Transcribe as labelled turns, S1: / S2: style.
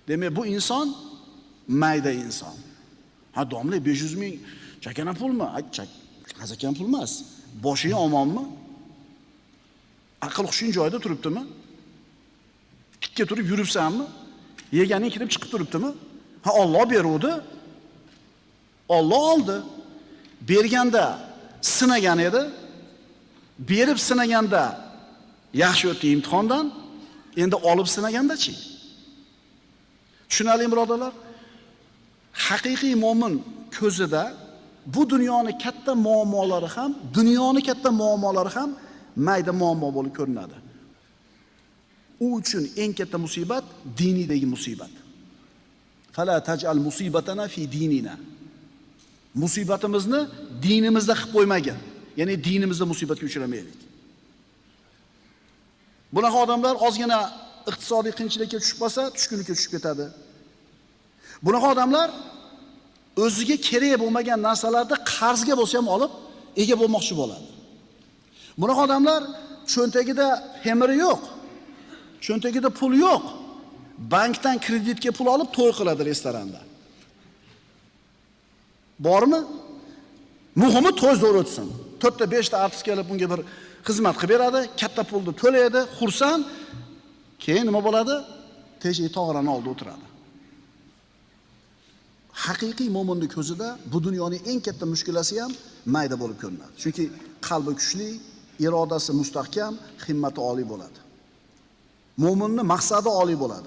S1: Demak, bu inson mayda inson. Ha, domla 500 ming chakana pulmi? Hazakam pul emas. Boshing omonmi? Aql hushing joyida turibdimi? Tikka turib yuribsanmi? Yeganing kirib chiqib turibdimi? Ha, Alloh beruvdi. Alloh oldi. Berganda sinagan edi. Berib sinaganda yaxshi o'tdi imtihondan. Endi olib sinaganda-chi? Tushunarlimi, birodarlar? Haqiqiy mo'min ko'zida bu dunyoni katta muammolari ham, dunyoni katta muammolari ham mayda muammo bo'lib ko'rinadi. U uchun eng katta musibat dinidagi musibat. Fala taj'al musibatana fi dinina. Musibatimizni dinimizda qilib qo'ymagin. Ya'ni dinimizda musibatga uchramaylik. Bunaqa odamlar ozgina iqtisodiy qiyinchilikka tushib qolsa, tushkunlikka tushib ketadi. Bunaqa odamlar o'ziga kerak bo'lmagan narsalarni qarzga bo'lsa ham olib ega bo'lmoqchi bo'ladi. Bunaqa odamlar cho'ntagida hemiri yo'q. Cho'ntagida pul yo'q. Bankdan kreditga pul olib to'y qiladi restoranda. Bormi? Muhimi to'y zo'r o'tsin. 4 ta 5 ta artist kelib bunga bir xizmat qilib beradi, katta pulni to'laydi, xursand. Keyin nima bo'ladi? Teshik tog'rani oldi o'tiradi. Haqiqiy mo'minning ko'zida bu dunyoning eng katta mushkulasi ham mayda bo'lib ko'rinadi. Chunki qalbi kuchli, irodasi mustahkam, himmati oliy bo'ladi. Mo'minning maqsadi oliy bo'ladi.